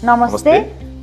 नमस्ते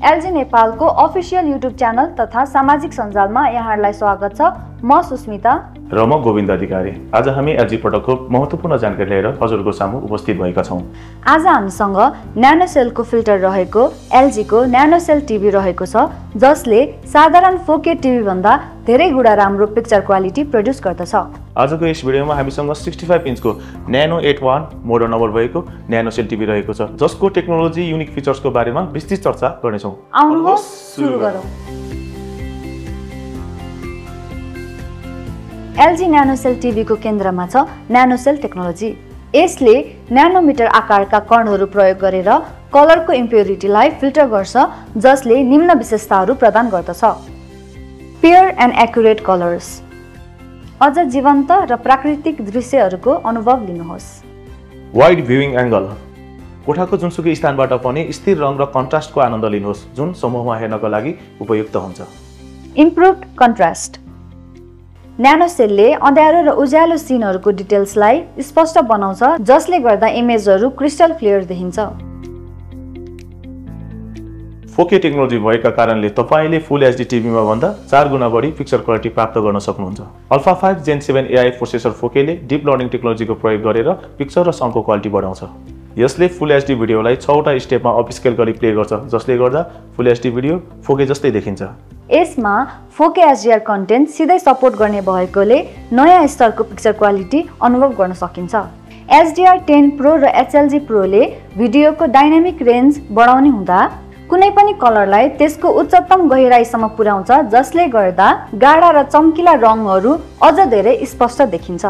एलजी नेपालको official YouTube channel तथा सामाजिक सञ्जालमा यहाँहरूलाई स्वागत छ। म सुस्मिता र म गोविन्द अधिकारी। आज हामी एलजी प्रोडक्टको महत्त्वपूर्ण जानकारी लिएर हजुरको सामु उपस्थित भएका छौं। आज हामीसँग न्यानोसेलको फिल्टर रहेको एलजीको न्यानोसेल टिभी रहेको छ, जसले साधारण 4K टिभी भन्दा धेरै गुणा राम्रो पिक्चर क्वालिटी प्रोड्युस गर्दछ। आजको यस भिडियोमा हामीसँग 65 इन्चको न्यानो 81 मोडल नम्बर भएको न्यानोसेल टिभी रहेको छ, जसको टेक्नोलोजी युनिक फिचर्सको बारेमा विस्तृत चर्चा गर्नेछौं। आउनुहोस् सुरु गरौँ। एलजी न्यानोसेल टिभीको केन्द्रमा छ न्यानोसेल टेक्नोलोजी। यसले न्यानोमिटर आकारका कणहरू प्रयोग गरेर कलरको इम्प्युरिटीलाई फिल्टर गर्छ, जसले निम्न विशेषताहरू प्रदान गर्दछ। प्योर एन्ड एक्युरेट कलर्स, अझ जीवन्त र प्राकृतिक दृश्यहरूको अनुभव लिनुहोस्। वाइड भ्युइङ एंगल, कोठाको जुनसुकै स्थानबाट पनि स्थिर रङ र कन्ट्रास्टको आनन्द लिनुहोस्, जुन समूहमा हेर्नको लागि उपयुक्त हुन्छ। इम्प्रुभड कन्ट्रास्ट, न्यानोसेलले अँध्यारो र उज्यालो सिनहरूको डिटेल्सलाई स्पष्ट बनाउँछ, जसले गर्दा इमेजहरू क्रिस्टल क्लियर देखिन्छ। 4K टेक्नोलोजी भएका कारणले तपाईले फुल एचडी टिभीमा भन्दा 4 गुणा बढी पिक्चर क्वालिटी प्राप्त गर्न सक्नुहुन्छ। अल्फा 5 जेन 7 AI प्रोसेसर 4K ले डिप लर्निङ टेक्नोलोजीको प्रयोग गरेर पिक्चर र साउन्डको क्वालिटी बढाउँछ। यसले फुल एचडी भिडियोलाई 6 वटा स्टेपमा अपस्केल गरी प्ले गर्छ, जसले गर्दा फुल एचडी भिडियो 4K जस्तै देखिन्छ। यसमा 4K HDR कन्टेन्ट सिधै सपोर्ट गर्ने भएकोले नयाँ स्तरको पिक्चर क्वालिटी अनुभव गर्न सकिन्छ। HDR10 Pro र HLG Pro ले भिडियोको डाइनामिक रेन्ज बढाउने हुँदा कुनै पनि कलरलाई त्यसको उच्चतम गहिराईसम्म पुर्याउँछ, जसले गर्दा गाढा र चम्किला रङहरू अझ धेरै स्पष्ट देखिन्छ।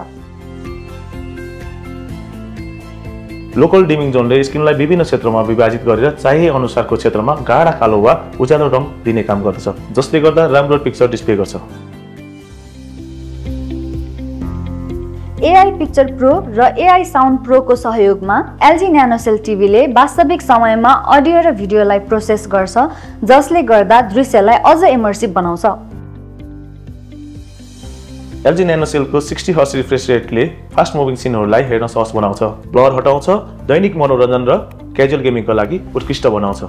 लोकल डिमिङ जोनले स्क्रिनलाई विभिन्न क्षेत्रमा विभाजित गरेर चाहिए अनुसारको क्षेत्रमा गाढा कालो वा उज्यालो रङ दिने काम गर्दछ, जसले गर्दा राम्रो पिक्चर डिस्प्ले गर्छ। AI पिक्चर प्रो र AI साउन्ड प्रो को सहयोगमा एलजी न्यानोसेल टिभीले वास्तविक समयमा अडियो र भिडियोलाई प्रोसेस गर्छ, जसले गर्दा दृश्यलाई अझ इमर्सिभ बनाउँछ। एलजी न्यानोसेलको 60 हर्ट्ज रिफ्रेश रेटले फास्ट मुभिङ सिनहरूलाई हेर्न सहज बनाउँछ, ब्लर हटाउँछ, दैनिक मनोरञ्जन र क्याजुअल गेमिङका लागि उत्कृष्ट बनाउँछ।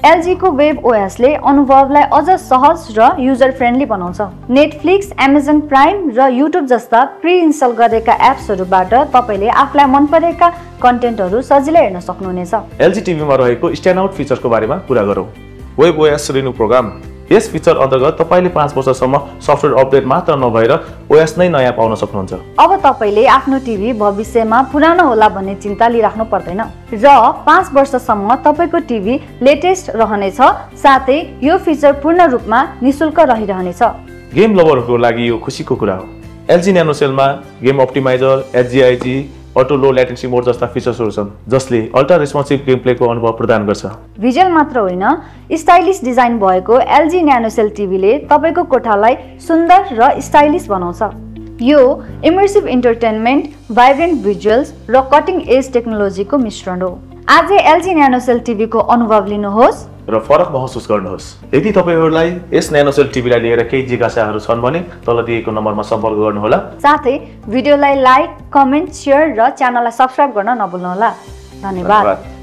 एलजी को वेब ओएस ले अनुभवलाई अझ सहज र युजर फ्रेन्डली बनाउँछ। नेटफ्लिक्स, एमाजन प्राइम र युट्युब जस्ता प्री इन्स्टल गरेका एप्सहरूबाट तपाईले आफूलाई मन परेका कन्टेन्टहरू सजिलै हेर्न सक्नुहुनेछ। एलजी टिभीमा रहेको स्ट्यान्ड आउट फिचरको बारेमा कुरा गरौँ। वेब ओएस रिन्यू प्रोग्राम, यस फिचर अन्तर्गत तपाईले 5 वर्षसम्म सफ्टवेयर अपडेट मात्र नभएर ओएस नै नयाँ पाउन सक्नुहुन्छ। अब तपाईले आफ्नो टिभी भविष्यमा पुरानो होला भन्ने चिन्ता लिइराख्नु पर्दैन र 5 वर्षसम्म तपाईको टिभी लेटेस्ट रहनेछ। साथै यो फिचर पूर्ण रूपमा निशुल्क रहिरहनेछ। गेम लभरहरूको लागि यो खुसीको कुरा हो। एलजी न्यानोसेलमा गेम अप्टिमाइजर, HGIG, अटो लो ल्याटेन्सी मोड जस्ता फिचर्सहरू छन्, जसले अल्ट्रा रेस्पोन्सिभ गेम प्लेको अनुभव प्रदान गर्छ। भिजुअल मात्र होइन, स्टाइलिश डिजाइन भएको एलजी न्यानोसेल टिभीले तपाईको कोठालाई सुन्दर र स्टाइलिश बनाउँछ। यो इमर्सिभ इन्टरटेनमेन्ट, भाइब्रेन्ट भिजुअल्स र कटिङ एज टेक्नोलोजीको मिश्रण हो। आज एलजी न्यानोसेल टिभीको अनुभव लिनुहोस् र फरक महसुस गर्नुहोस्। यदि तपाईहरूलाई यस न्यानोसेल टिभीलाई लिएर केही जिज्ञासाहरू छन् भने तल दिएको नम्बरमा सम्पर्क गर्नुहोला। साथै भिडियोलाई लाइक, कमेन्ट, शेयर र च्यानललाई सब्स्क्राइब गर्न नभुल्नुहोला। धन्यवाद।